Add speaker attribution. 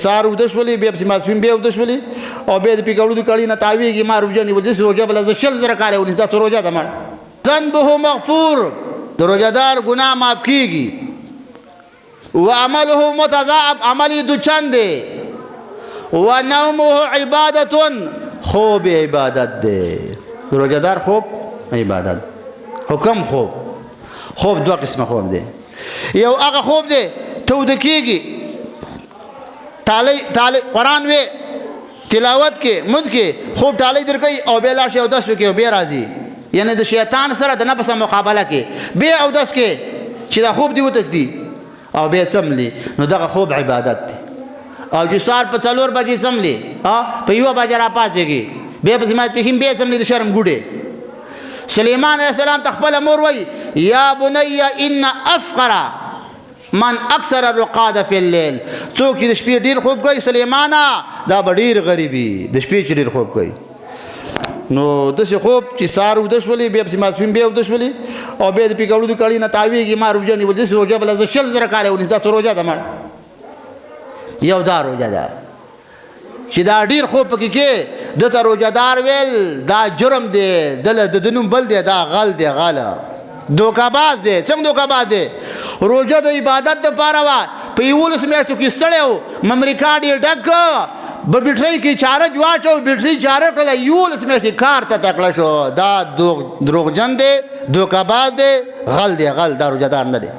Speaker 1: سهار اوده شولې، بیا پسې ماسپښین بیا اوده شولې او بیا د پیکړو د کړي نه تاویږي. ما روژه نیولې، داسې روژه بله زه 20,000 کاله ونیسم، داسې روژه ده مړه. ذنبه مغفور، د روژهدار ګناه معاف کیږي. وعمله متضاعف، عمل یې دوچند دی. ونومه عبادت، خوب عبادت دی. د روژهدار خوب عبادت. حکم خوب، خوب دوه قسمه خوب دی. یو هغه خوب دی ته وده کیږي، ټالۍ ټالۍ قرآن وې، تلاوت کې، مد کې، خوب ټالۍ درکوي او بیا لاړ شي اودس وکړي او بیا راځي، یعنې د شیطان سره د نفس مقابله کې بیا اودس کې چې دا خوب دې وتښتي او بیا څملي، نو دغه خوب عبادت دی. او چې سهار په 4 بجې څملي، په 1 بجه راپاڅېږي، بیا په ماسپښین بیا څملي د شرم ګوډې. سلیمان علیه السلام ته خپله مور وایي یا بنی ان افقر من اکثر الرقاد فی اللیل، څوک چې د شپې ډیر خوب کوي سلیمانه دا به ډیر غریبي د شپې چې ډیر خوب کوي. نو داسې خوب چې سهار اوده شولې، بیا پسې ماسپښین بیا اوده شولې او بیا د پیکړو د کړي نه تاویږي. ما روژه نیولې، داسې روژه بله زه 20,000 کاله ونیسم، داسې روژه ده مړه. یو دا روژه ده چې دا ډیر خوب پکې کې ده ته روژهدار ویل دا جرم دی، دله د ده نوم بل دی، دا غل دی، غل دوکهباز دی. څنګه دوکهباز دی؟ روژه د عبادت دپاره وه، په 11 میاشتو کې ستړی و، ممري کارډ یې ډک کړ، په بیټرۍ کې چارج واچو، بیټري چارج کړله، 11 میاشتې کار ته تکړه شو. دا دروغجن دی، دوکهباز دی، غل دی، غل، دا روژهدار نه دی.